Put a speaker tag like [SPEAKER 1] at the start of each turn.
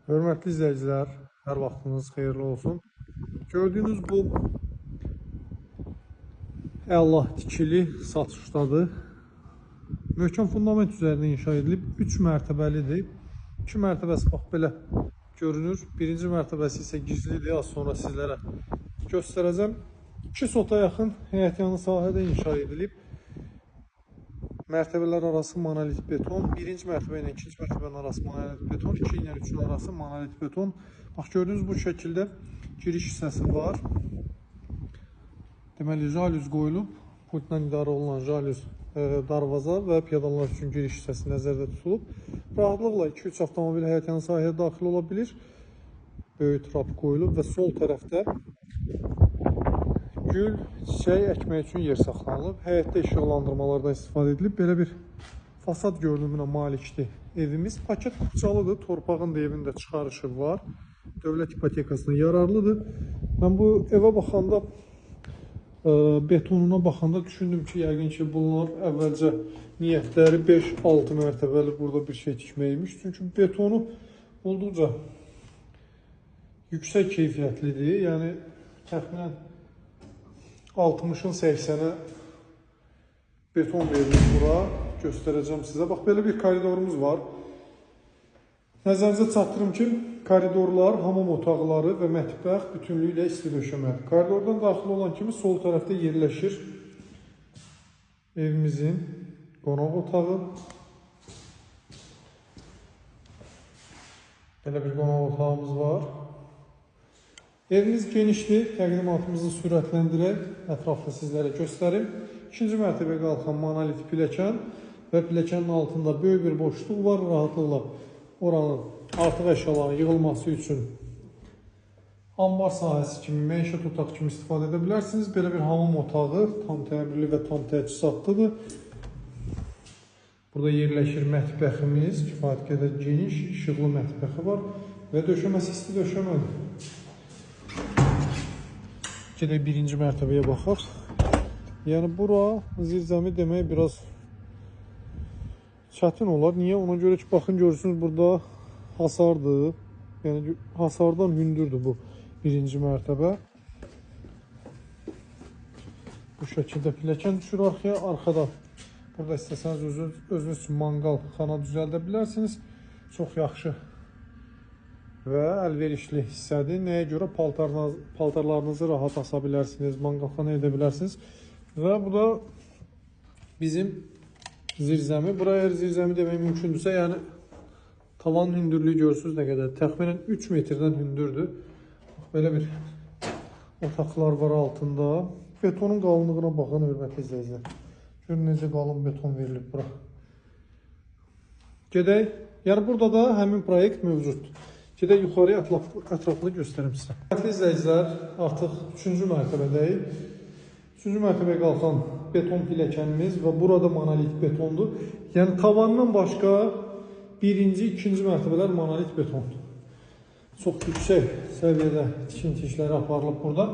[SPEAKER 1] Hörmətli izləyicilər, hər vaxtınız xeyirli olsun. Gördüyünüz bu əla tikili satışdadır. Möhkəm fundament üzərində inşa edilib, 3 mərtəbəlidir. 2 mərtəbəsi bax belə görünür. Birinci mərtəbəsi isə gizlidir. Az sonra sizlərə göstərəcəm. 2 sota yaxın həyətyanı sahədə inşa edilib. Mərtəbələr arası monolit beton, birinci mərtəbə ilə ikinci mərtəbənin arası monolit beton, 2 ilə 3-ün arası monolit beton. Bax, gördüyünüz bu şəkildə giriş hissəsi var. Deməli, jalüz qoyulub, pultla idarə olunan jalüz darvaza və piyadalar üçün giriş hissəsi nəzərdə tutulub. Rahatlıqla 2-3 avtomobil həyətyanı sahəyə daxil ola bilir. Böyük trap qoyulub və sol tərəfdə gül, çiçək əkmək üçün yer saxlanılıb. Həyətdə işıqlandırmalardan istifadə edilib. Belə bir fasad görünümünə malikdir evimiz. Paket kupçalıdır. Torpağın da evin də çıxarışı var. Dövlət ipotekasına yararlıdır. Mən bu evə baxanda, betonuna baxanda düşündüm ki, yəqin ki, bunlar əvvəlcə niyyətləri 5-6 mərtəbəli burada bir şey tikməymiş. Çünki betonu olduqca yüksək keyfiyyətlidir. Yəni, təxminən 60-ın 80-ə beton verilir bura. Göstərəcəm sizə. Bax, belə bir koridorumuz var. Nəzərinizə çatdırım ki, koridorlar, hamam otaqları və mətbəx bütünlüklə isti döşəmədir. Koridordan daxil olan kimi sol tərəfdə yerləşir evimizin qonaq otağı. Belə bir qonaq otağımız var. Evimiz genişdir. Təqdimatımızı sürətləndirək, ətraflı sizlərə göstərim. İkinci mərtəbəyə qalxan monolit pilləkən və pilləkənin altında böyük bir boşluq var. Rahatlıqla oranın artıq əşyaların yığılması üçün ambar sahəsi kimi, məişət otağı kimi istifadə edə bilərsiniz. Belə bir hamam otağı tam təmirli və tam təchizatlıdır. Burada yerləşir mətbəximiz. Kifayət qədər geniş, işıqlı mətbəxi var və döşəməsi isti döşəmədir. Gedək birinci mərtəbəyə baxaq. Yəni, bura zirzəmi demək biraz çətin olar. Niyə? Ona görə ki, baxın, görürsünüz, burada hasardır. Yəni, hasardan hündürdür bu birinci mərtəbə. Bu şəkildə pilləkən düşür arxaya. Arxada burada istəsəniz özünüz üçün manqal xana düzəldə bilərsiniz. Çox yaxşı və əlverişli hissədir. Nəyə görə? Paltarlarınızı rahat asa bilərsiniz, manqalxana edə bilərsiniz. Və bu da bizim zirzəmi. Bura əgər zirzəmi demək mümkündürsə, yəni tavanın hündürlüyü görürsünüz nə qədər. Təxminən 3 metrdən hündürdür. Bax, belə bir otaqlar var altında. Betonun qalınlığına baxın, hörmətli izləyicilər. Görün necə qalın beton verilib bura. Gedək. Yəni, burada da həmin proyekt mövcuddur. Gedək yuxarıya, ətraflı göstərim sizə. Hörmətli izləyicilər, artıq 3-cü mərtəbədəyik. 3-cü mərtəbəyə qalxan beton pilləkənimiz və burada monolit betondur. Yəni, tavandan başqa birinci, ikinci mərtəbələr monolit betondur. Çox yüksək səviyyədə tikinti işləri aparılıb burada.